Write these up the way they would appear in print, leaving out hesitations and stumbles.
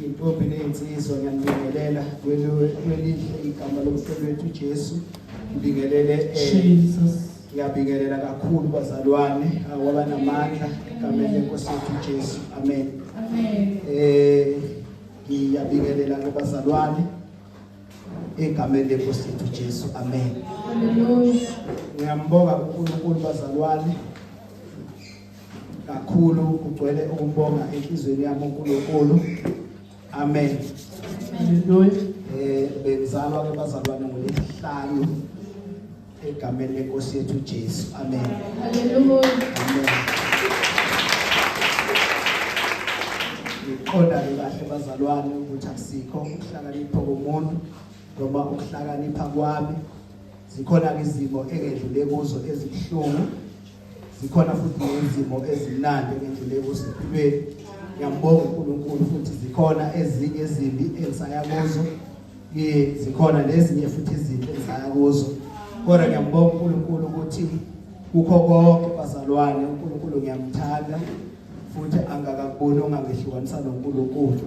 Intombi nezinsizwa ngiyanibingelela kwelihle igama lomhloli wethu Jesu. Ngibingelele Jesus. Ngiyabingelela kakhulu bazalwane awabanamandla egameni lenkosi yethu Jesu. Amen. Amen. Ngiyabingelela kubazalwane egameni lenkosi yethu Jesu. Amen. Hallelujah. Ngiyambonga uNkulunkulu bazalwane kakhulu, kugcwele ukumbonga enhlizweni yami uNkulunkulu. Amen. Hallelujah. Bengizalwa ke bazalwane ngolesihlanu egameni lenkosi yethu Jesu. Amen. Hallelujah. Amen. Ngiqonda ke kahle bazalwane ukuthi akusikho ukuhlakanipha komuntu noma ukuhlakanipha kwami. Zikhona ke izimo engedlule kuzo ezibuhlungu, zikhona futhi nezimo ezimnandi engedlule kuzo empilweni. Ngiyambonga uNkulunkulu futhi zikhona ezinye ezimbi engisaya kuzo, zikhona nezinye futhi izinto engisaya kuzo. Kodwa ngiyambonga uNkulunkulu ukuthi kukho konke bazalwane, uNkulunkulu ngiyamthanda futhi angakakuboni ongangehlukanisa noNkulunkulu.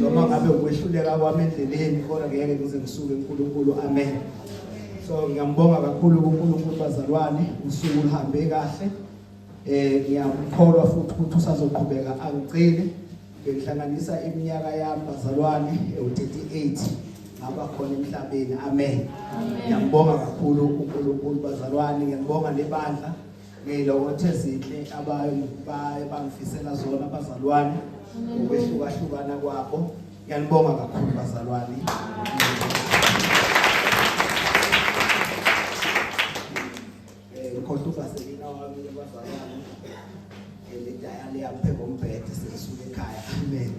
Noma ngabe ukwehluleka kwami endleleni, kodwa ngeke ngize ngisuke uNkulunkulu. Amen. So ngiyambonga kakhulu kuNkulunkulu bazalwane, usuku luhambe kahle. Ngiyamkholwa futhi ukuthi usazoqhubeka angigcine. Ngihlanganisa iminyaka yami bazalwane ewu-38 ngaba khona emhlabeni. Amen. Ngiyambonga kakhulu uNkulunkulu bazalwane, ngiyambonga nebandla ngeyilokothe ezinhle abangifisela zona bazalwane ngokwehlukahlukana kwabo. Ngiyanibonga kakhulu bazalwane. Ngikhohlwa uvaselina wami bazalwane. Le dayali yami ngombhede sengisuka ekhaya. Amen.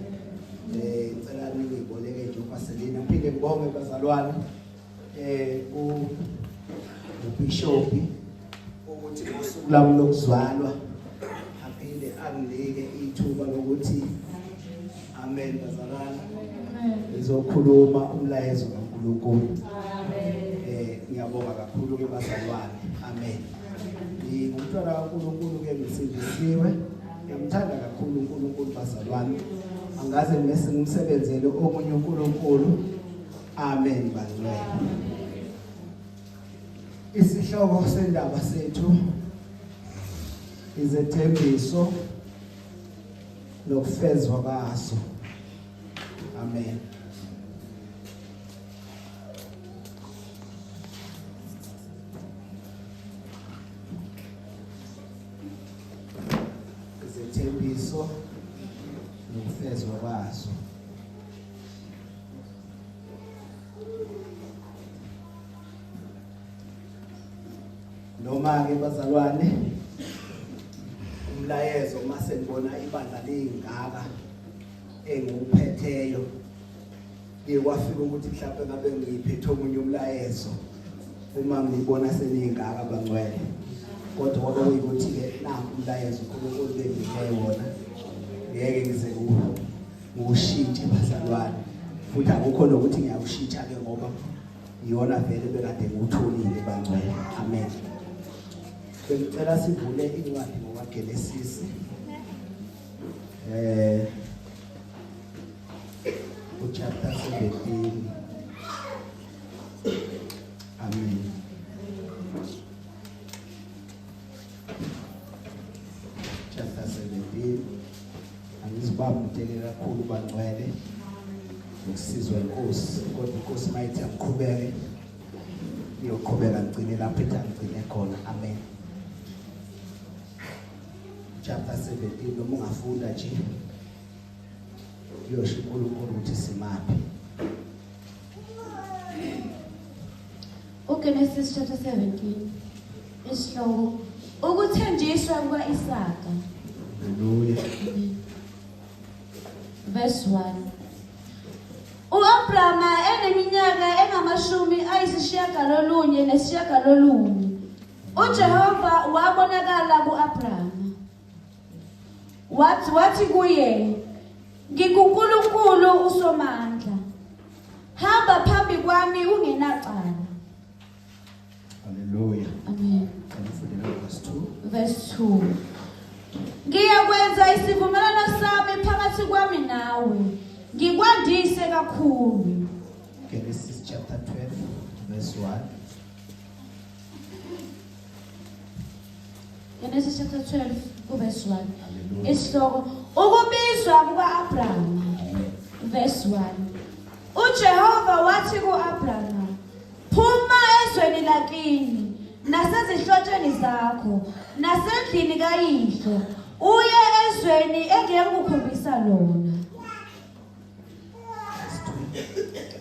Ngicela ningiboleke nje uvaselina. Ngiphinde ngibonge bazalwane uBishop ukuthi usuku lami lokuzalwa aphinde anginike ithuba lokuthi amen bazalwane ngizokhuluma umlayezo kaNkulunkulu. Amen. Ngiyabonga kakhulu ke bazalwane. Amen. Ngingumntwana kaNkulunkulu ke, ngisindisiwe. Ngiyamthanda kakhulu uNkulunkulu bazalwane. Angaze ngimese ngimsebenzele omunye uNkulunkulu. Amen bazalwane. Isihloko sendaba sethu izethembiso nokufezwa kwaso. Amen. Izethembiso nokufezwa kwaso. Noma ke bazalwane umlayezo uma sengibona ibandla lingaka engiwuphetheyo kuye kwafika ukuthi mhlawumbe ngabe ngiphethe omunye umlayezo uma ngibona seningaka bangcwele, kodwa kwaba kuyikuthi ke nanku umlayezo uNkulunkulu benginike wona, ngeke ngize ngiwushintshe bazalwane, futhi akukho nokuthi ngiyawushintsha ke ngoba iyona vele bekade ngiwutholile bangcwele. Amen. Bengicela sivule incwadi ngokwaGenesis uchapter 17. Amen. Chapter 17. Angizibamudele kakhulu bangcwele ngokusizwa inkosi, kodwa inkosi mayithi angiqhubeke iyoqhubeka ngigcine lapho ethi angigcine khona. Amen. Chapter 17 noma ungafunda nje kuyosho uNkulunkulu ukuthi simaphi. uGenesis chapter 17 isihloko ukuthenjiswa kukaIsaka. Haleluya. Verse 1. uAbrahama eneminyaka engamashumi ayisishiyagalolunye nesishiyagalolunye uJehova wabonakala kuAbrahama wathi kuye, nginguNkulunkulu uSomandla, hamba phambi kwami ungenacala. Haleluya. Amen. Verse 2. Verse 2. Ngiyakwenza isivumelwano sami phakathi kwami nawe ngikwandise kakhulu. Genesis chapter 12 verse 1. Genesis chapter 12 verse 1. Hallelujah. Isihloko ukubizwa kuka-Abrahama. Amen. Verse 1. UJehova wathi ku-Abrahama, "Phuma ezweni lakini nasezihlotsheni zakho nasendlini kayihlo uye ezweni engiyakukhombisa lona." Verse 2.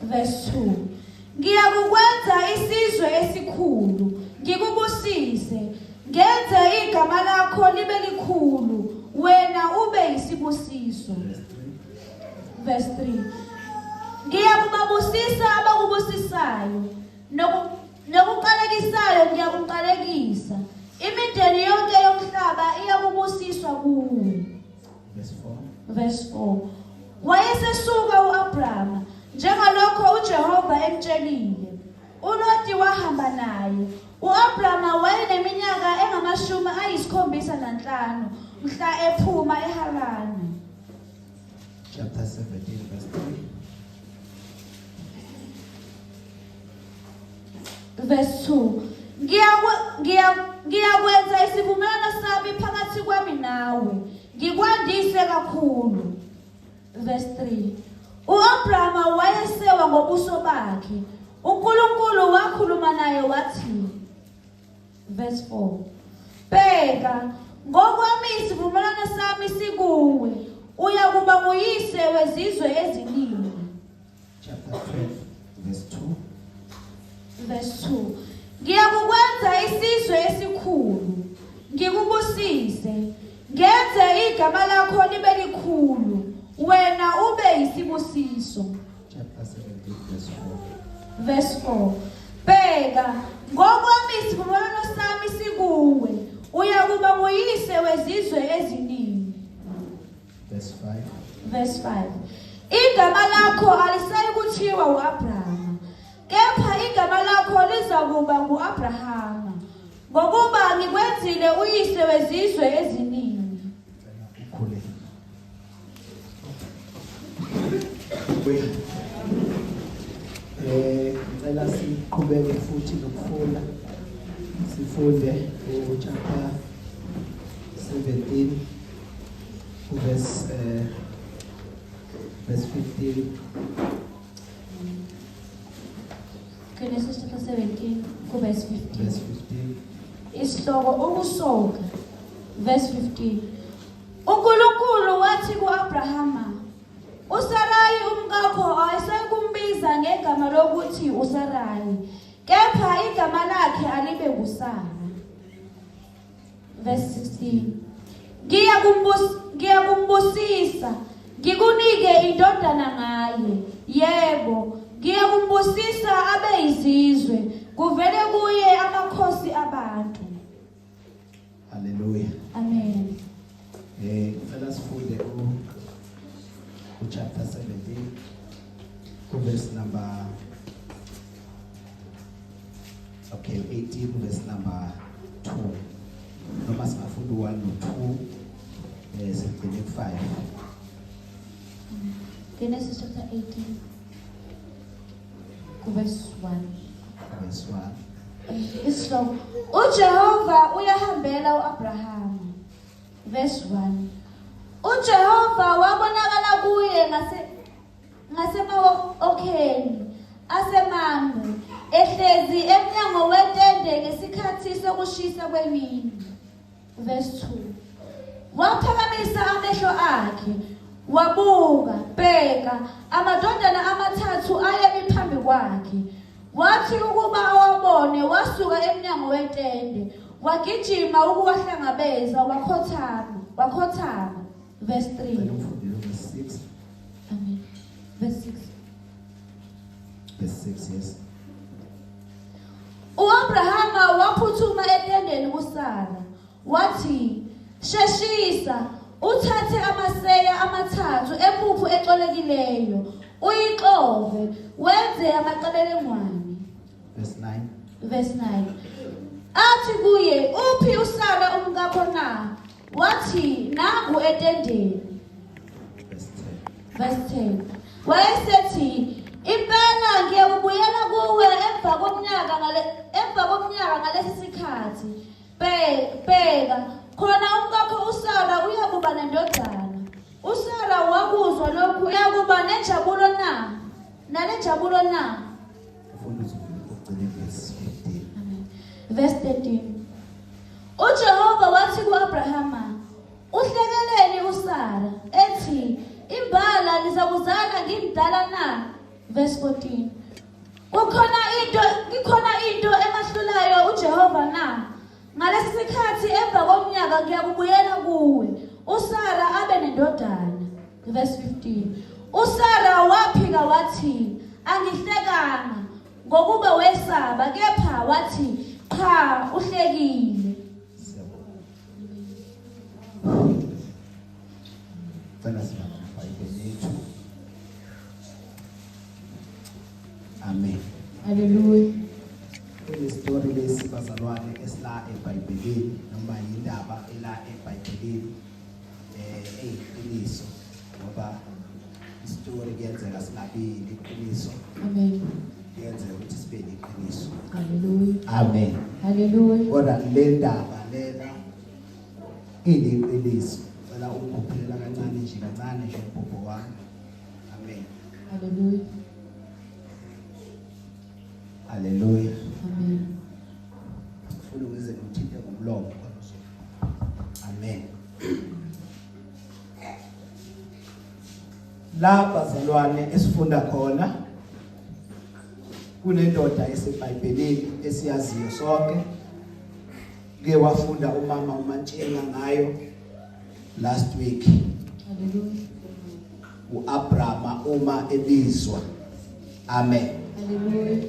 Verse 2. Ngiyakukwenza isizwe esikhulu, ngikubusise, ngenze igama lakho libe likhulu, wena ube yisibusiso. Verse 3. Verse 3. Ngiyakubabusisa abakubusisayo, nokuqalekisayo ngiyakuqalekisa. Imindeni yonke yomhlaba iyakubusiswa kuwe. Verse 4. Verse 4. Wayesesuka uAbrahama njengalokho uJehova emtshelile. uLoti wahamba naye. uAbrahama wayeneminyaka engamashumi 75 mhla ephuma eHarani. Chapter 17 verse 3. Verse 2. Ngiyakwenza isivumelwano sami phakathi kwami nawe, ngikwandise kakhulu. Verse 3. uAbrahama wayesewa ngobuso bakhe. uNkulunkulu wakhuluma naye wathi, verse 4. Bheka, ngokwami isivumelwano sami sikuwe, uyakuba nguyise wezizwe eziningi. Chapter 12 verse 2. Verse 2. Ngiyakukwenza isizwe esikhulu, ngikubusise, ngenze igama lakho libe likhulu, wena ube yisibusiso. Chapter 17 verse 4. Verse 4. Bheka, ngokwami isivumelwano sami sikuwe, uyakuba nguyise wezizwe eziningi. Verse 5. Verse 5. Igama lakho alisayi kuthiwa uAbrahama, kepha igama lakho lizakuba nguAbrahama, ngokuba ngikwenzile uyise wezizwe eziningi. Cela ukhuleke. Ngicela siqhubeke futhi nokufunda. Sifunde u-chapter 17 verse 15. Genesis chapter 17 verse 15. Verse 15. Isihloko ukusoka. Verse 15. uNkulunkulu wathi kuAbrahama, uSarayi umkakho ayisekumbiza ngegama lokuthi uSarayi, kepha igama lakhe alibe nguSara. Verse 16. Ngiyakumbusisa, ngikunike indodana ngaye. Yebo, ngiyakumbusisa abe izizwe, kuvele kuye amakhosi abantu. Hallelujah. Amen. Ngicela sifunde u chapter 17 ku verse number, okay, 18 verse number 2, noma singafunda u1 no 2, sigcine ku 5. Genesis chapter 18 verse 1. Verse 1. Isihloko uJehova uyahambela uAbrahama. Verse 1. uJehova wabonakala kuye ngasema-okheni aseMamre, ehlezi emnyango wetende ngesikhathi sokushisa kwemini. Verse 2. Waphakamisa amehlo akhe wabuka, bheka, amadodana amathathu ayemi phambi kwakhe. Wathi ukuba awabone, wasuka emnyango wetende, wagijima ukuwahlangabeza, wakhothama. Verse 3. Ngicela ungifundele verse 6. Amen. Verse 6. Verse 6, yes. uAbrahama waphuthuma etendeni kuSara, wathi, "Sheshisa, uthathe amaseya amathathu empuphu ecolekileyo, uyixove wenze amaqebelengwane." Verse 9. Verse 9. Athi kuye, "Uphi uSara umkakho na?" Wathi, "Nangu etendeni." Verse 10. Verse 10. Wayesethi, Impela ngiyakubuyela kuwe emva komnyaka ngale emva komnyaka ngalesi sikhathi. Bheka, khona umkakho uSara uyakuba nendodana. USara wakuzwa lokhu, uyakuba nenjabulo na? Nalenjabulo na? Ufunda ugcine verse 15. Amen. Verse 13. UJehova wathi kuAbrahama, Uhlekeleni uSara ethi imbala ngizakuzala ngimdala na? Verse 14. Kukhona into ikhona into emahlulayo uJehova na? Ngalesi sikhathi emva komnyaka ngiyakubuyela kuwe. uSara abe nendodana. Verse 15. uSara waphika wathi angihlekanga ngokuba wesaba kepha wathi qha uhlekile. Cela sibambe iBhayibheli lethu. Amen. Hallelujah. Kunestory lesi bazalwane esila eBhayibhelini noma yindaba ela eBhayibhelini eh eyiqiniso ngoba istory kuyenzeka singabi liqiniso. Amen. Kuyenzeka ukuthi sibe neqiniso. Hallelujah. Amen. Hallelujah. Kodwa le ndaba lena iliqiniso. Cela ungikhuphulela kancane nje kancane nje umbhobho wami. Amen. Hallelujah. Hallelujah. Amen. Ufuna ngize ngimthinte ngomlomo khona uzo. Amen. La bazalwane esifunda khona kunendoda eseBhayibhelini esiyaziyo sonke. Ke wafunda umama uMantshinga ngayo last week. Hallelujah. uAbrama uma ebizwa. Amen. Hallelujah.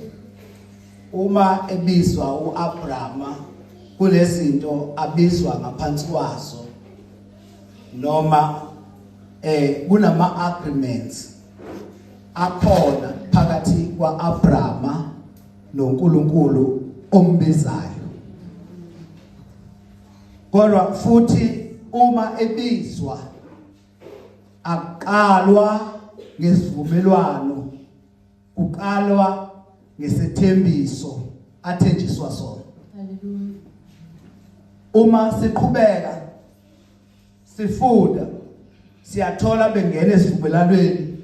Uma ebizwa uAbrama kunezinto abizwa ngaphansi kwazo noma eh kunama agreements akhona phakathi kwaAbrama noNkulunkulu ombizayo. Kodwa futhi uma ebizwa akuqalwa ngesivumelwano kuqalwa ngesethembiso athenjiswa sona. Hallelujah. Uma siqhubeka sifunda siyathola bengena esivumelwaneni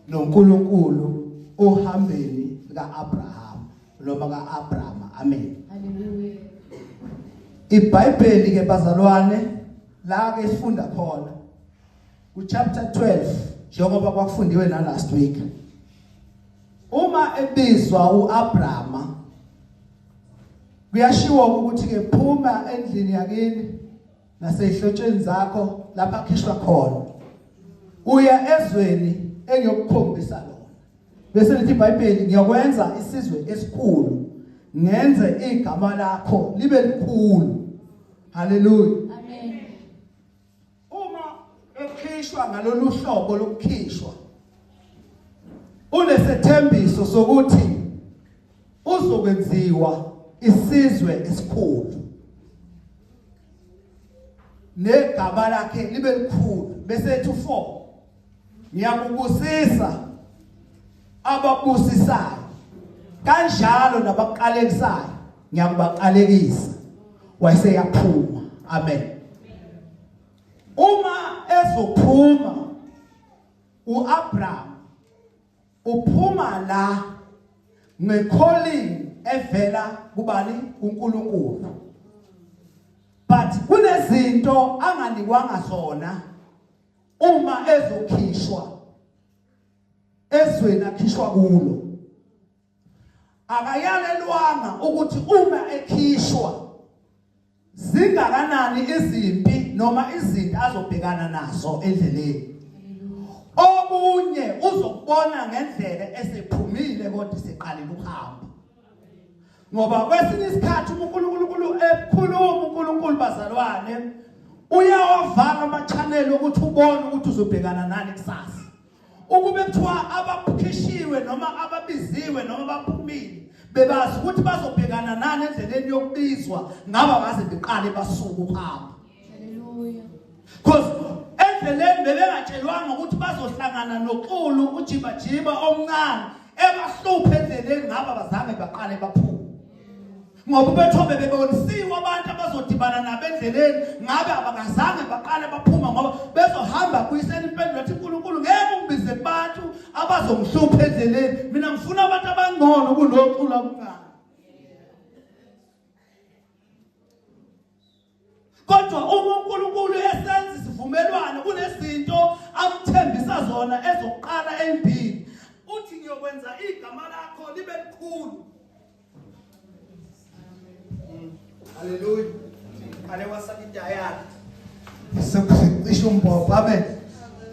noNkulunkulu ohambeni likaAbraham noma kaAbraham. Amen. Hallelujah. IBhayibheli ke bazalwane la ke sifunda khona ku chapter 12 njengoba kwakufundiwe na last week. Uma ebizwa uAbraham kuyashiwo ukuthi ke phuma endlini yakini nasezihlotsheni zakho lapha khishwa khona uya ezweni engiyokukhombisa lona. Bese lithi iBhayibheli ngiyokwenza isizwe esikhulu ngenze igama lakho libe likhulu. Haleluya. Amen. Uma ekhishwa ngalolu hlobo lokukhishwa unesethembiso sokuthi uzokwenziwa isizwe esikhulu negama lakhe libe likhulu bese ethi 4 ngiyakubusisa ababusisayo kanjalo nabaqalekisayo ngiyakubaqalekisa wayeseyaphuma. Amen. Uma ezophuma uAbraham uphuma la ngecalling evela kubani? uNkulunkulu. But kunezinto anganikwanga zona uma ezokhishwa ezweni akhishwa kulo. Akayalelwanga ukuthi uma ekhishwa zingakanani izimpi noma izinto azobhekana nazo endleleni. Okunye uzokubona ngendlela esephumile kodwa iseqalile ukuhamba. Ngoba kwesinye isikhathi uma uNkulunkulu ekhuluma uNkulunkulu bazalwane uyawavala ama-channel ukuthi ubone ukuthi uzobhekana nani kusasa. Ukube kuthiwa abakhishiwe noma ababiziwe noma abaphumile bebazi ukuthi bazobhekana nani endleleni yokubizwa ngaba baze beqale basuke ukuhamba. Hallelujah. Because Endleleni bebengatshelwanga ukuthi bazohlangana noXulu ujibajiba omncane ebahluphe endleleni ngaba bazange baqale baphume. Ngoba ubethobe bebonisiwe abantu abazodibana nabo endleleni ngabe abakazange baqale baphuma ngoba bezohamba kuyisela impendulo ethi uNkulunkulu ngeke ungibize kubantu abazongihlupha endleleni mina ngifuna abantu abangcono kunoxulu omncane. Kodwa uma uNkulunkulu esenza isivumelwano kunezinto amthembisa zona ezokuqala ezimbili. Uthi ngiyokwenza igama lakho libe likhulu. Haleluya. Qale wasakidayana. Sekucisha umbhobho. Amen.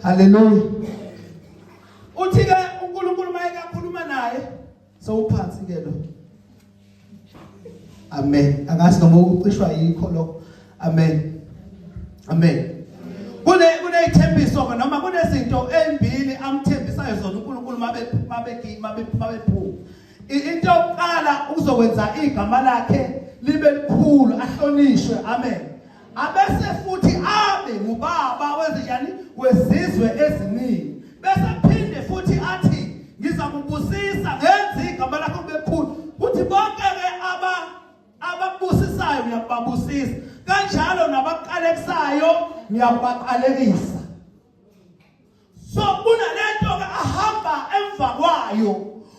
Haleluya. Uthi ke uNkulunkulu mayekakhuluma naye sewuphansi ke lo. Amen. Angazi noma ucishwa yikho lokho. Amen. Amen. Kune kunezithembiso ke noma kunezinto ezimbili amthembisayo zona uNkulunkulu mabe mabe mabe mabephuma. Into yokuqala uzokwenza igama lakhe libe likhulu ahlonishwe. Amen. Abese futhi abe ngubaba wezinjani wezizwe eziningi. Bese phinde futhi athi ngizakubusisa ngenze igama lakho libe likhulu. Kuthi bonke ke aba abakubusisayo ngiyakubabusisa kanjalo nabaqalekisayo ngiyakubaqalekisa. So kunalento ke ahamba emva kwayo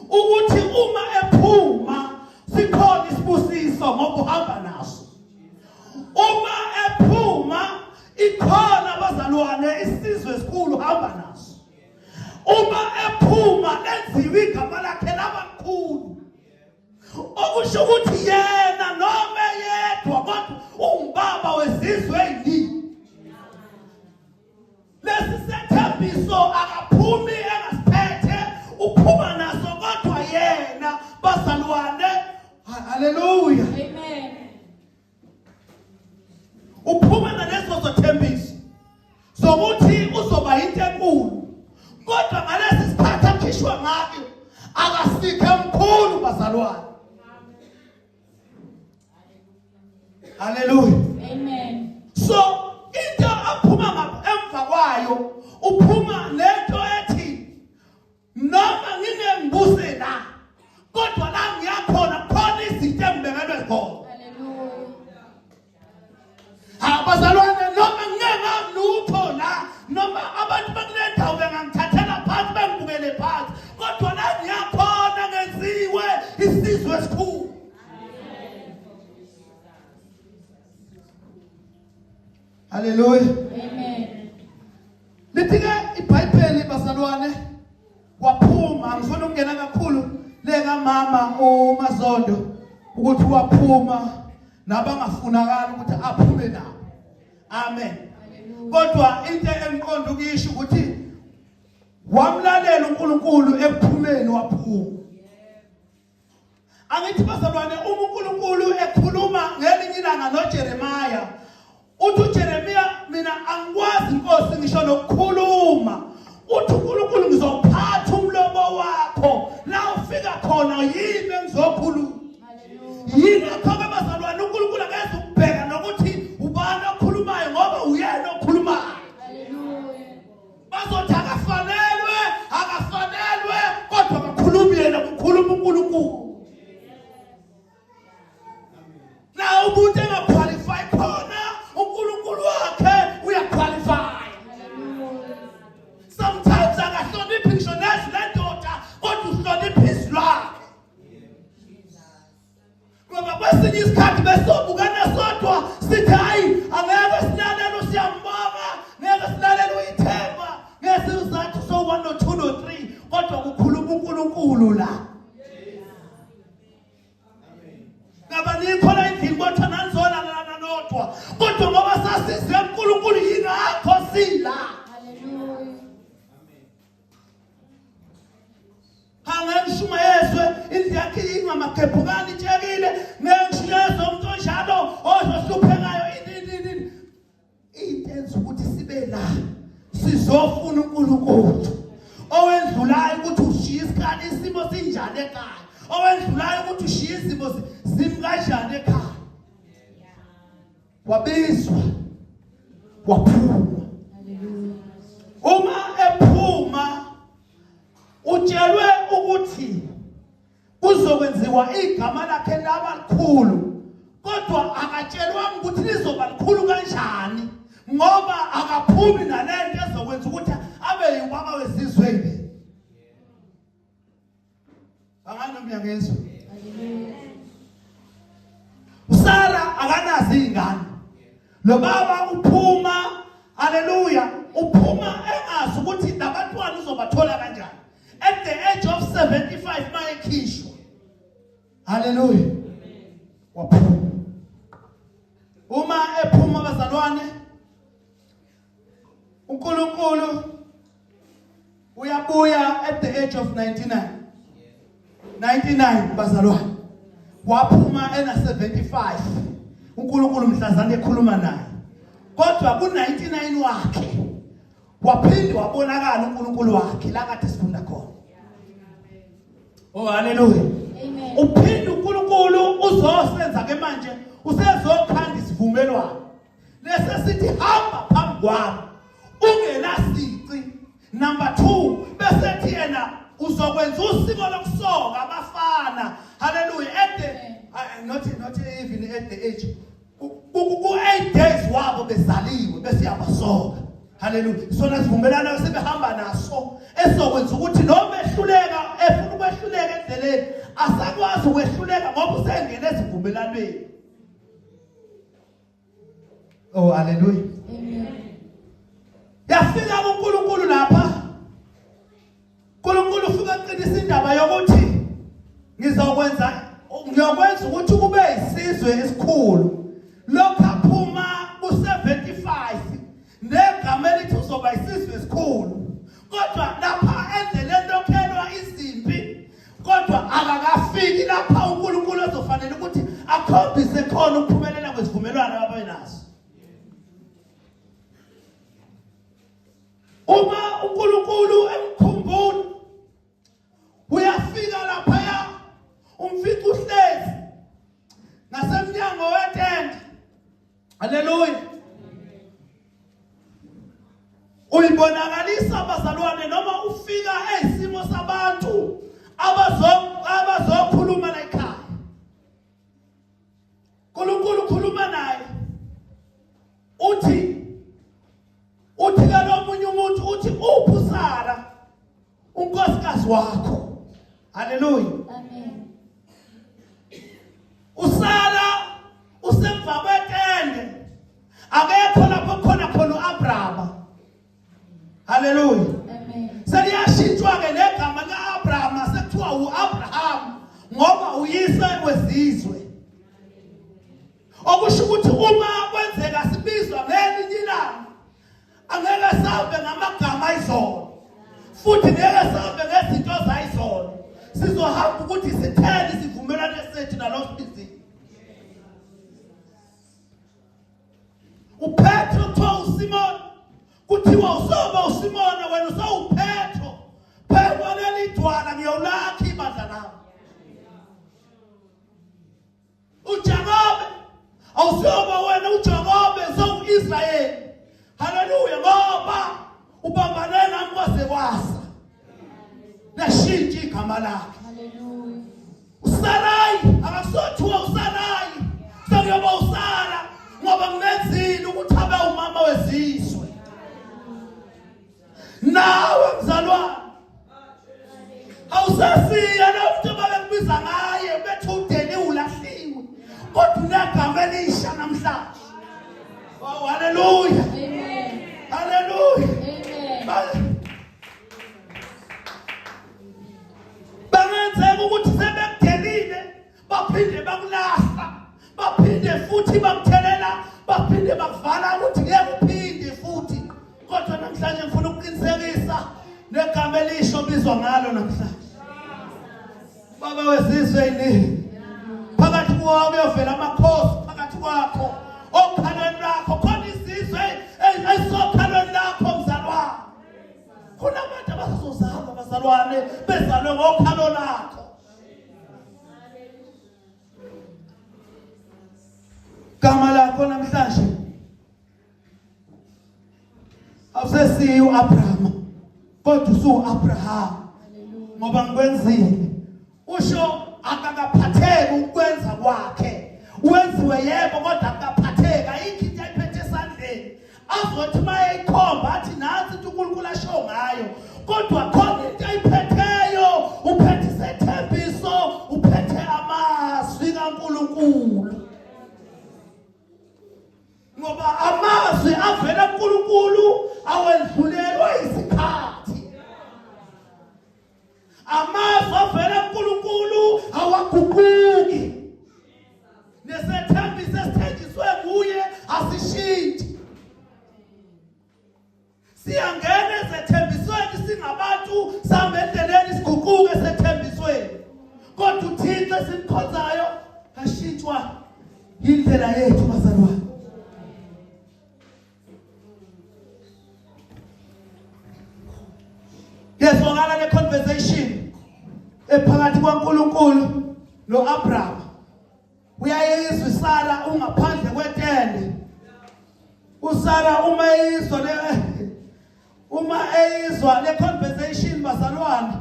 ukuthi uma ephuma sikhona isibusiso ngoba uhamba naso. Uma ephuma ikhona abazalwane isizwe esikhulu hamba naso. Uma ephuma lenziwe igama lakhe labakhulu. Okusho ukuthi yena noma eyedwa kodwa ungubaba wezizwe eziningi. Lesi sethembiso akaphumi engasiphethe uphuma naso kodwa yena bazalwane haleluya Amen. Uphuma naleso sethembiso sokuthi uzoba into enkulu kodwa ngalesi sikhathi akhishwa ngayo akasikhe mkhulu bazalwane Hallelujah. Amen. So into aphuma ngapha emva kwayo uphuma lento ethi noma ngingengibuse la kodwa la ngiyakhona khona izinto engibekelwe khona. Hallelujah. Abazalwane noma ngingengalutho la noma abantu bakule ndawo bengangithathela phansi bengibukele phansi kodwa la ngiyakhona ngenziwe isizwe esikhulu. Haleluya. Amen. Lithi ke iBhayibheli bazalwane waphuma ngifuna ukungena kakhulu le kamama uMazondo ukuthi waphuma nabangafunakali ukuthi aphume nabo. Amen. Kodwa into engiqonda ukuyisho ukuthi wamlalela uNkulunkulu ekuphumeni waphuma. Angithi bazalwane uma uNkulunkulu ekhuluma ngelinye ilanga noJeremiah uthi uJeremiah mina angikwazi inkosi ngisho nokukhuluma uthi uNkulunkulu ngizophatha umlomo wakho la ufika khona yimi engizokhuluma yingakho-ke bazalwane uNkulunkulu akeze ukubheka nokuthi ubani okhulumayo ngoba uyena okhulumayo Bazothi akafanelwe, akafanelwe kodwa akakhulumi yena kukhuluma uNkulunkulu. Na umuntu engaqualify khona uNkulunkulu wakhe uyaqualify. Sometimes akahloniphi ngisho nezwi lendoda kodwa uhlonipha izwi lakhe. Ngoba kwesinye isikhathi besobukana sodwa sithi hayi angeke silalele usiyambonga ngeke silalele uyithemba ngeke sizathu so 1 no 2 no 3 kodwa kukhuluma uNkulunkulu la. Ngaba nikho la endlini kodwa nanizona lana nodwa kodwa ngoba sasize uNkulunkulu yingakho sila. Hallelujah. Ngeke ngishumayezwe indlu yakhe ingamagebhukane itshekile ngeke ngishumayezwe umuntu onjalo ozohluphekayo ini ini ini into enza ukuthi sibe la sizofuna uNkulunkulu owendlulayo ukuthi ushiye isikhathi isimo sinjani ekhaya owendlulayo ukuthi ushiye izimo zimi kanjani ekhaya wabizwa waphuma Hallelujah. Uma ephuma utshelwe ukuthi kuzokwenziwa igama lakhe laba likhulu kodwa akatshelwanga ukuthi lizoba likhulu kanjani ngoba akaphumi nalento ezokwenza ukuthi abe yubaba wezizwe eziningi. Angani ngiyangizwa. uSara akanazi izingane. Lo baba uphuma haleluya uphuma engazi ukuthi labantwana uzobathola kanjani. At the age of 75 mayekhishwa. Haleluya. Waphuma. Uma ephuma bazalwane uNkulunkulu uyabuya at the age of 99 99 bazalwane waphuma ena 75 uNkulunkulu mhlazane ekhuluma naye kodwa ku 99 wakhe waphinde wabonakala uNkulunkulu wakhe la kade sifunda khona. Oh haleluya. Amen. Uphinde uNkulunkulu uzosenza ke manje usezokhanda isivumelwano. Lese sithi hamba phambi kwami ungenasici. Number 2 bese ethi yena uzokwenza usiko lokusoka abafana. Haleluya. At the not even at the age ku-8 days wabo bezaliwe bese yabasoka. Haleluya. Sona sivumelana sebehamba naso esizokwenza ukuthi noma ehluleka efuna ukwehluleka endleleni asakwazi ukwehluleka ngoba usengene esivumelanweni. Oh haleluya. Amen. Yafika kuNkulunkulu lapha. uNkulunkulu ufika eqinisa indaba yokuthi ngizokwenza ngiyokwenza ukuthi kube isizwe esikhulu. Lokhu aphuma ku75 negama elithi uzoba isizwe esikhulu. Kodwa lapha endleleni lokhelwa izimpi kodwa akakafiki lapha uNkulunkulu ezofanele ukuthi akhombise khona ukuphumelela kwesivumelwano ababenaso. Uma uNkulunkulu emkhumbula uyafika laphaya umfica uhlezi ngasemnyango wetende. Haleluya. Uyibonakalisa bazalwane noma ufika eyisimo sabantu abazokhuluma la ekhaya. uNkulunkulu ukhuluma naye uthi uthi kalomunye umuntu uthi uphi uSara unkosikazi wakho. Haleluya. Amen. uSara usemva kwetende akekho lapho khona khona uAbraham. Haleluya. Amen. Seliyashintshwa ke negama likaAbraham sekuthiwa uAbraham ngoba uyise wezizwe. Okusho ukuthi uma kwenzeka sibizwa ngelinye ilanga angeke sahambe ngamagama ayizolo futhi ngeke sahambe ngezinto zayizolo sizohamba ukuthi sithele isivumelwano sethu nalo sibizile. uPetro kuthiwa uSimon kuthiwa usoba uSimon wena usawuPetro phekwa leli dwala ngiyolakha ibandla lami. uJakobe awusoba wena uJakobe sowuIsrayeli. Haleluya ngoba ubambane nami kwaze kwasa. Lashintsha igama lakhe. Haleluya. uSarayi akasothiwa uSarayi sekuyoba uSara ngoba ngimenzile ukuthi abe umama wezizwe. Nawe mzalwane awusasiya lo muntu ababekubiza ngaye bethi udeli ulahliwe kodwa unegama elisha namhlanje. Oh haleluya. Amen. Haleluya. Amen. Bangenzeka ukuthi sebekudelile baphinde bakulahla baphinde futhi bakuthelela baphinde bakuvala ukuthi ngeke uphinde futhi kodwa namhlanje ngifuna ukuqinisekisa negama elisho bizwa ngalo namhlanje. Baba wezizwe iningi phakathi kwawo kuyovela amakhosi phakathi kwakho okhalweni lwakho khona izizwe ezisokhalweni lakho mzalwane. Kunabantu abasazozalwa bazalwane bezalwe ngokhalo lakho. Gama lakho namhlanje Awusesiyo uAbraham kodwa usuAbraham ngoba ngikwenzile. Usho akakaphatheki ukwenza kwakhe. Wenziwe yebo kodwa akaphatheki, ayikho into ayiphethe esandleni. Azothi mayeyikhomba athi nansi into uNkulunkulu asho ngayo. Kodwa khona into ayiphetheyo, uphethe isethembiso, uphethe amazwi kaNkulunkulu. Ngoba amazwi avela kuNkulunkulu awendlulelwa isikhathi. Amazwi avela kuNkulunkulu awaguquki. Nesethembiso esithenjiswe nguye asishintshi. Siyangena ezethembisweni singabantu sihambe endleleni siguquke esethembisweni. Kodwa uThixo esimkhonzayo kashintshwa indlela yethu bazalwane. Yezwakala le conversation ephakathi kwaNkulunkulu noAbraham. Uyayizwa iSara ungaphandle kwetende. uSara uma eyizwa le uma eyizwa le conversation bazalwane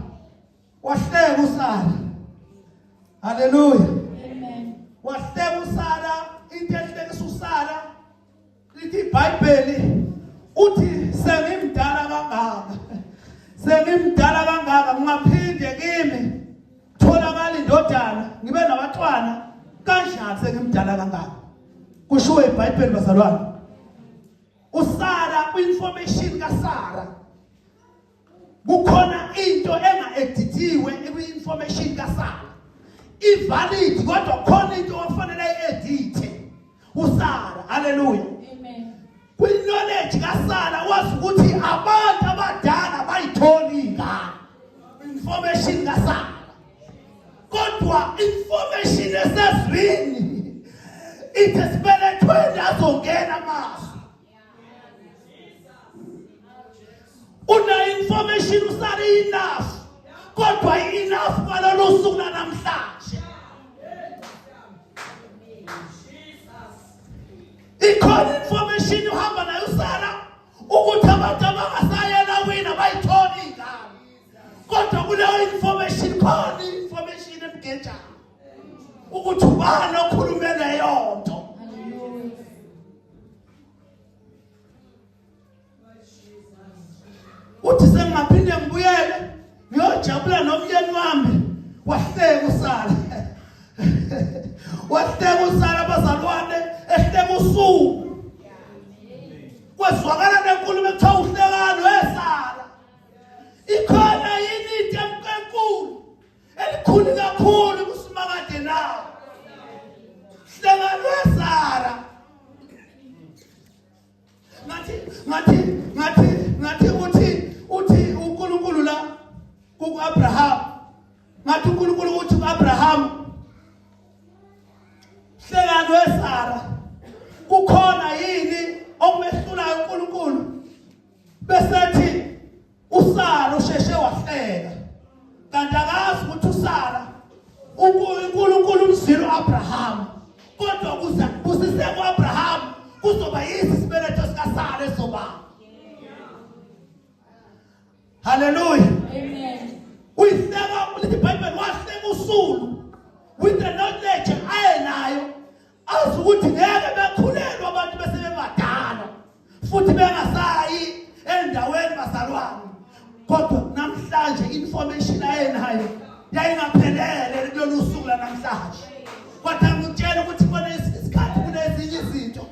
wahleka uSara. Haleluya. Amen. Wahleka uSara into ehlekisa uSara lithi iBhayibheli uthi sengimdala kangaka. Sengimdala kangaka ngingaphinde kimi tholakala indodana ngibe nabantwana kanjani sengimdala kangaka. Kushiwo iBhayibheli bazalwane. uSara kwi-information kaSara kukhona into enga-edithiwe kwi-information kaSara ivalid kodwa khona into ofanele ayi-edithe uSara. Haleluya. Amen. Kwi-knowledge kaSara wazi ukuthi abantu abadala bayitholi ingane, information kaSara, kodwa information esezwini ithi esibelethweni azongena amazwi. Una information usale enough, kodwa enough kwalolu suku namhlanje ikhona information uhamba nayo usala ukuthi abantu abangasayela wina bayitholi ingane, kodwa kuleyo information khona information emgejayo ukuthi ubani okhulume leyo nto. Uthi sengingaphinde ngibuyele ngiyojabula nomyeni wami. Wahleka usala, wahleka usala abazalwane, ehleka usuku kwezwakala nenkulumo ekuthiwa uhlekani wesala. Ikhona yini into enkulu elikhulu kakhulu kusimakade na? Hlekani wesara. Ngathi ngathi ngathi ngathi uthi uthi uNkulunkulu la kuAbraham, ngathi uNkulunkulu uthi kuAbraham hlekani weSara, kukhona yini okumehlulayo uNkulunkulu? Besethi uSara usheshe wahleka, kanti akazi ukuthi uSara uNkulunkulu umzwile uAbraham, kodwa kuze kubusise kuAbraham kuzoba yisi isibeletho sikaSara esoba. Haleluya. Amen. Uyihleka lithi iBhayibheli wahleka usulu with the knowledge ayenayo, azi ukuthi ngeke bekhulelwe abantu bese bebadala futhi bengasayi endaweni bazalwane, kodwa namhlanje information ayenayo yayingaphelele kulolu suku lanamhlanje. Kodwa ngikutshela ukuthi kona isikhathi kunezinye izinto.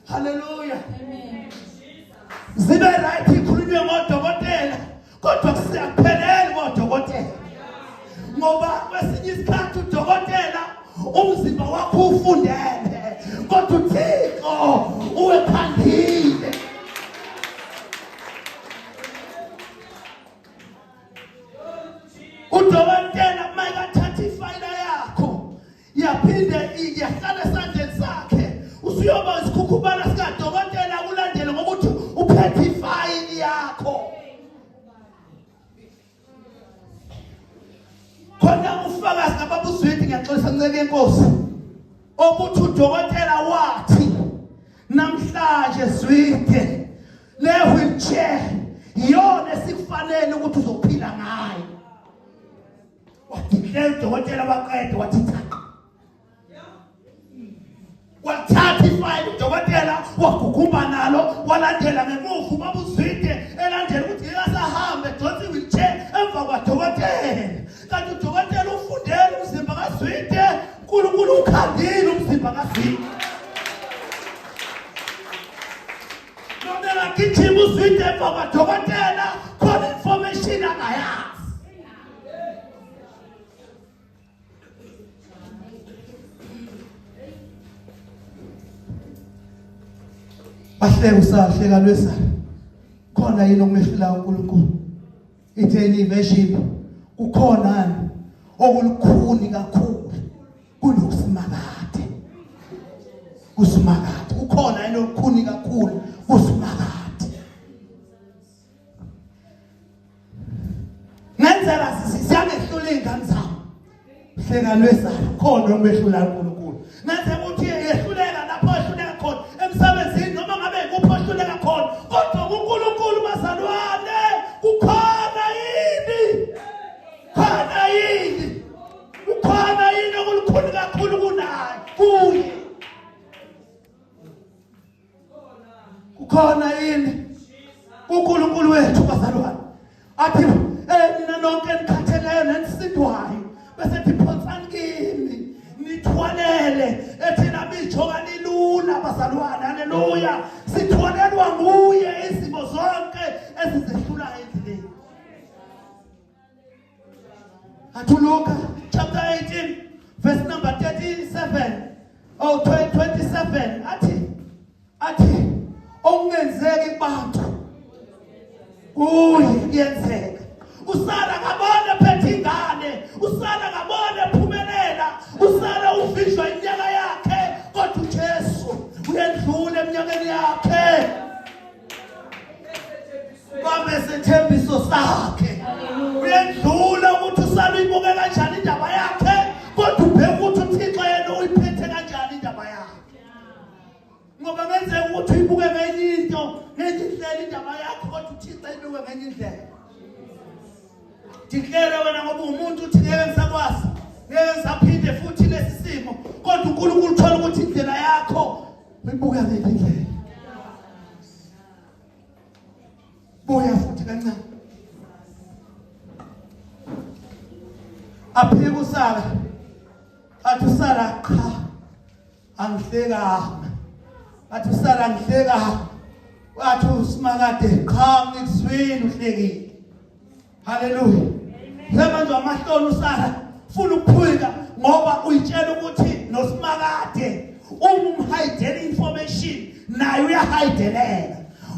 Haleluya. Amen. Zibe right ikhulunywe ngodokotela, kodwa kusiyakupheleli kodokotela, ngoba kwesinye isikhathi udokotela umzimba wakho ufundele, kodwa uThixo uwekhandile. Udokotela uma ekathatha ifayila yakho yaphinde yahlala esandleni sakhe, usuyoba isikhukhubala sikadokotela kulandele ngokuthi uphethe ifayili yakho. Khona ufakazi ngababa uZwidi, ngiyaxolisa nceke yenkosi, okuthi udokotela wathi namhlanje Zwide le wheelchair wheelchair iyona esikufanele ukuthi uzophila ngayo. Wadeclare udokotela waqeda wathi cha. Wathatha ifayili udokotela wagugumba nalo walandela ngemuva ubaba uZwide elandela ukuthi ngeke asahambe edonsa i-wheelchair emva kwadokotela. Kanti udokotela ufundele umzimba kaZwide, uNkulunkulu ukhandile umzimba kaZwide. Noma engagijima uZwide emva kwadokotela khona information angayazi. Bahleka usahleka lwesana. Khona yini okumehlula uNkulunkulu? Ithe enye iversion kukhona okulukhuni kakhulu kunokusimakade. Kusimakade kukhona yini okukhuni kakhulu kusimakade. Ngenzeka siyangehlula iy'ngane zami. Hleka lwesana khona omehlula uNkulunkulu. Ngenzeka ukuthi yehluleka lapho ehluleka khona emsebenzini noma ngabe kuphi ohluleka khona. Kodwa kuNkulunkulu bazalwane kukhona yini? Khona yini? Kukhona yini okulukhulu kakhulu kunaye kuye? Kukhona yini uNkulunkulu wethu bazalwane athi eh nina nonke enikhatheleyo nenisindwayo bese thiphonsani kimi nithwalele ethi nami ijoka lilula bazalwane haleluya sithwalelwa nguye izimo zonke ezizehlulayo endleleni Athi Luka chapter 18 verse number 37 oh 27 athi athi okungenzeki kubantu kuye kuyenzeka usala ngabona phethe ingane usala ngabona ephumelela usala uvishwa iminyaka yakhe kodwa uJesu uyendlula eminyakeni yakhe Bambe sethembiso sakhe. Uyendlula ukuthi usale uyibuke kanjani indaba yakhe kodwa ubheke ukuthi uThixo yena uyiphethe kanjani indaba yakhe. Ngoba ngenzeka ukuthi uyibuke ngenye into, ngenye indlela indaba yakho kodwa uThixo ayibuke ngenye indlela. Declare wena ngoba umuntu uthi ngeke ngisakwazi, ngeke ngisaphinde futhi lesi simo kodwa uNkulunkulu uthola ukuthi indlela yakho uyibuka ngenye indlela. Buya futhi kancane. Aphike uSara. Athi uSara cha. Angihlekanga. Athi uSara ngihlekanga. Wathi uSimakade cha ngikuzwile uhlekile. Haleluya. Sebanjwa amahloni uSara funa ukuphika ngoba uyitshela ukuthi noSimakade uma umhidela information naye uyahideleka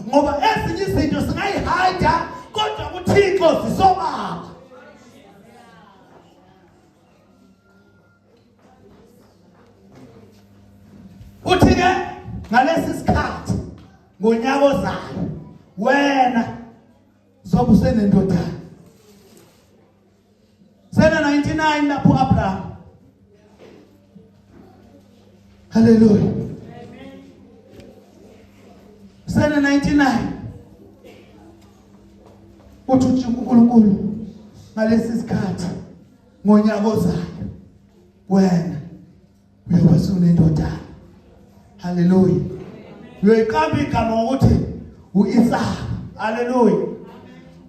ngoba ezinye izinto singayihida kodwa kuThixo zisobala. Uthi ke ngalesi sikhathi ngonyaka ozayo wena zobe usenendodana sena 99 lapho Abraham haleluya sena 99 uthi uNkulunkulu ngalesi sikhathi ngonyaka ozayo wena uyoba sunendodana haleluya uyoyiqamba igama ngokuthi uIsaka haleluya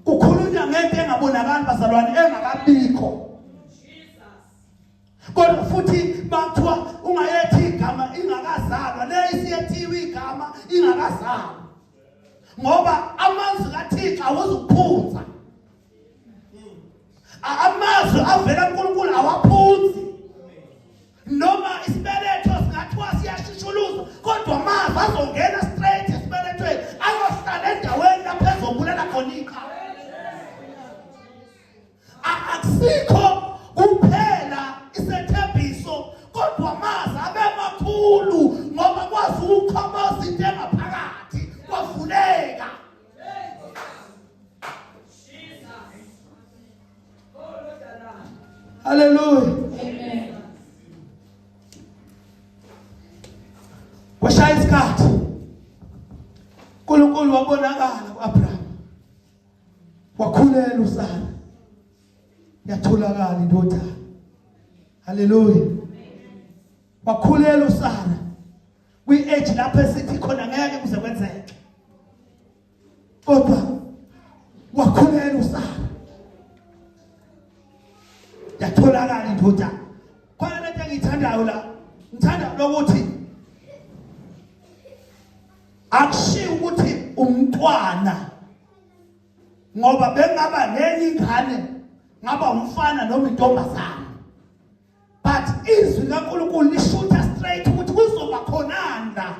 kukhulunywa ngento engabonakali bazalwane engakabikho kodwa futhi bathiwa ungayethi igama ingakazalwa le isiyethiwe igama ingakazalwa ngoba amazwi kaThixo awuzukuphunza Amazwi avela kuNkulunkulu awaphuzi. Noma isibeletho singathiwa siyashushuluza kodwa amazwi azongena straight esibelethweni ayohlala endaweni lapho ezobulala khona iqhawe. Akusikho kuphela isethembiso kodwa amazwi abe makhulu ngoba kwazi ukukhomoza into engaphakathi kwavuleka. Hallelujah. Amen. Kwashaya isikhathi. uNkulunkulu wabonakala kuAbraham. Yatholakala indodana. Haleluya. Wakhulela uSara kwi-age lapho esithi khona ngeke kuze kwenzeke. Kodwa wakhulela uSara. Yatholakala indodana. Khona lento engiyithandayo la. Ngithanda lokuthi akushiwo ukuthi umntwana ngoba bengaba nenye ingane ngaba umfana noma intombazana but izwi likaNkulunkulu lishutha straight ukuthi kuzoba khonani la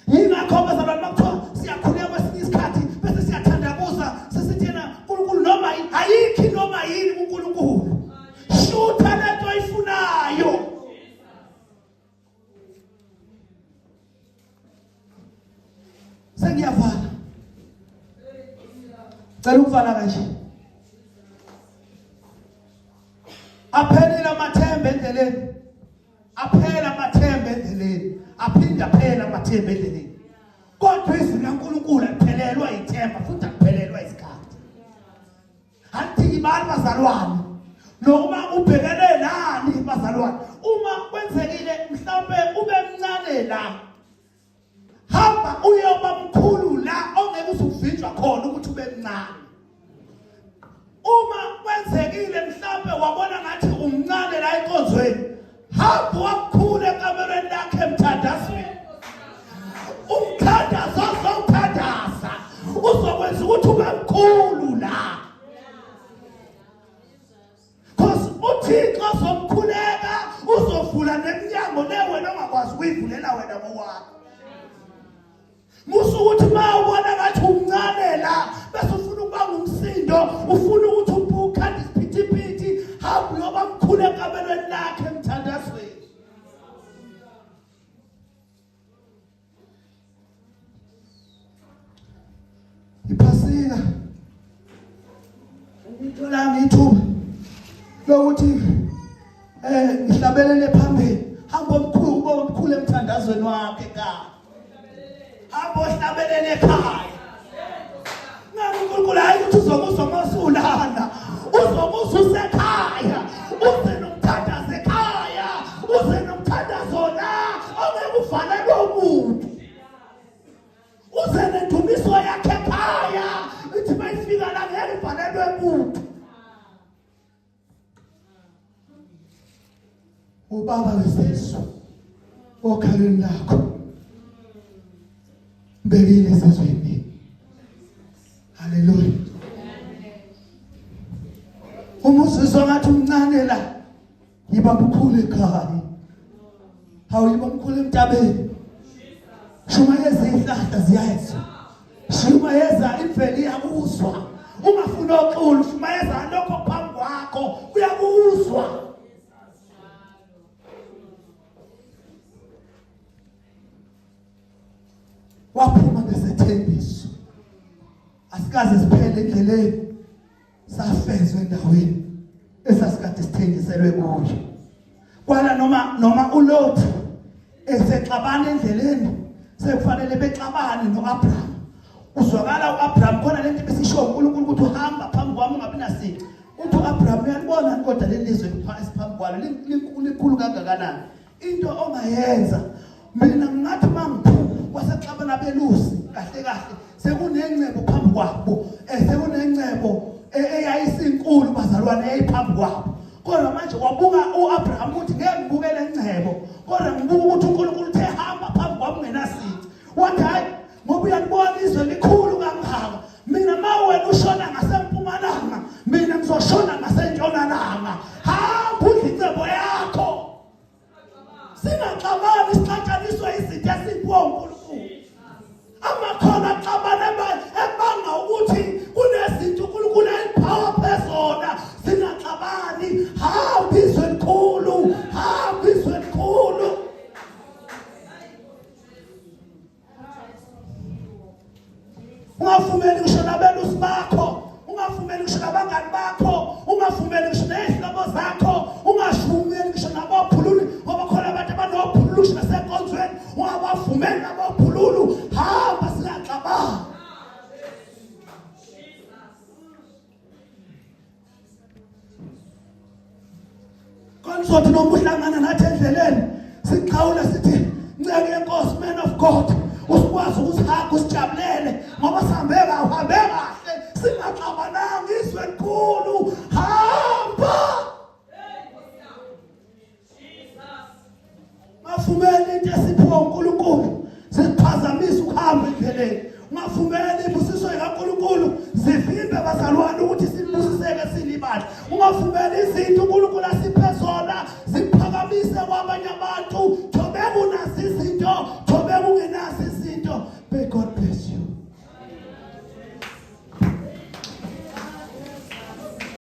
yingakho bazalwane bakuthiwa siyakhuleka kwesinye isikhathi bese siyathandabuza sesithi yena uNkulunkulu noma ayikho noma yini kuNkulunkulu shutha lento oyifunayo Sengiyavala. Cela ukuvala kanje. Aphelile amathemba endleleni. Aphela amathemba endleleni. Aphinde aphela amathemba endleleni. Kodwa izwi likaNkulunkulu aliphelelwa ithemba futhi aliphelelwa isikhathi. Anithikibali bazalwane. Noma ubhekene nani bazalwane. Uma kwenzekile mhlawumbe ube mncane la. Hamba uyoba mkhulu la ongeke uzuvinjwa khona ukuthi ube mncane. Uma kwenzekile mhlawumbe wabona ngathi umncane la enkonzweni. Hamba wakhula ekamerweni lakhe emthandazweni. Umthandazo ozowuthandaza uzokwenza ukuthi ube mkhulu la. Cause uThixo ozomkhuleka uzovula neminyango le wena ongakwazi ukuyivulela wena ngokwakho. Musa ukuthi uma ubona ngathi umncane la bese ufuna ukubanga umsindo, ufuna ukuthi ubukhanda isiphithiphithi, hamba uyoba mkhulu ekamelweni lakhe emthandazweni. Iphasika ngitholanga ithuba lokuthi eh ngihlabelele phambili hamba omkhulu kuba omkhulu emthandazweni wakhe ekhaya hamba ohlabelele ekhaya ngani uNkulunkulu hayi ukuthi uzokuzwa masulana uzokuzwa usekhaya uze nomthandazo ekhaya uze nomthandazo la ongeke uvalelwe umuntu uze nendumiso yakhe ekhaya ithi mayifika la ngeke ivalelwe muntu ubaba wesizwe okhalweni lakho mbekile esizweni haleluya uma uzizwa ngathi umncane la yiba mkhulu ekhaya hawu yiba mkhulu entabeni shumayeza izihlahla ziyayizwa shumayeza imvelo iyakuzwa ungafuni oxulu shumayeza lokho phambi kwakho uyakuzwa waphuma nesethembiso asikaze siphele endleleni safezwa endaweni esasikade sithengiselwe kuyo kwala noma noma uLot esexabana endleleni sekufanele bexabane noAbraham uzwakala uAbraham khona lento besisho uNkulunkulu ukuthi uhamba phambi kwami ungabi nasici uthi uAbraham uyalibona kodwa leli lizwe esiphambi kwalo likhulu kangakanani into ongayenza mina ngingathi uma ngiphuma kwasexabana belusi kahle kahle sekunengcebo phambi kwabo eh sekunengcebo eh, eyayisinkulu bazalwane eyayiphambi kwabo kodwa manje wabuka uAbraham ukuthi ngeke ngibuke lengcebo kodwa ngibuka ukuthi uNkulunkulu uthe hamba phambi kwami ungenasici wathi hayi ngoba uyalibona izwe likhulu kangaka mina ma wena ushona ngasempumalanga mina ngizoshona ngasentshonalanga hamba udle incebo yakho Singaxabani sixatshaniswe izinto esiphiwa uNkulunkulu. Amakhono axabana ebanga ukuthi kunezinto uNkulunkulu ayiphawa phezona singaxabani. Hamba izwe elikhulu, hamba izwe elikhulu. Ungavumeli ngisho nabelusi bakho, ungavumeli ngisho nabangani bakho, ungavumeli ngisho nezihlobo zakho, ungavumeli ngisho nabophululu ngoba khona abantu abanophululu ngisho nasenkonzweni, ungabavumeli nabophululu, hamba singaxabani. Kuzothi noma uhlangana nathi endleleni sixhawule sithi nceke yenkosi man of God usikwazi ukusihaga usijabulele ngoba sihambe kahle uhambe kahle singaxabananga izwe elikhulu hamba Ungavumeli into esiphiwa uNkulunkulu ziphazamise ukuhamba endleleni. Ungavumeli ibusiso zikaNkulunkulu zivimbe bazalwane ukuthi sibusiseke silibandla. Ungavumeli izinto uNkulunkulu asiphe zona ziphakamise kwabanye abantu.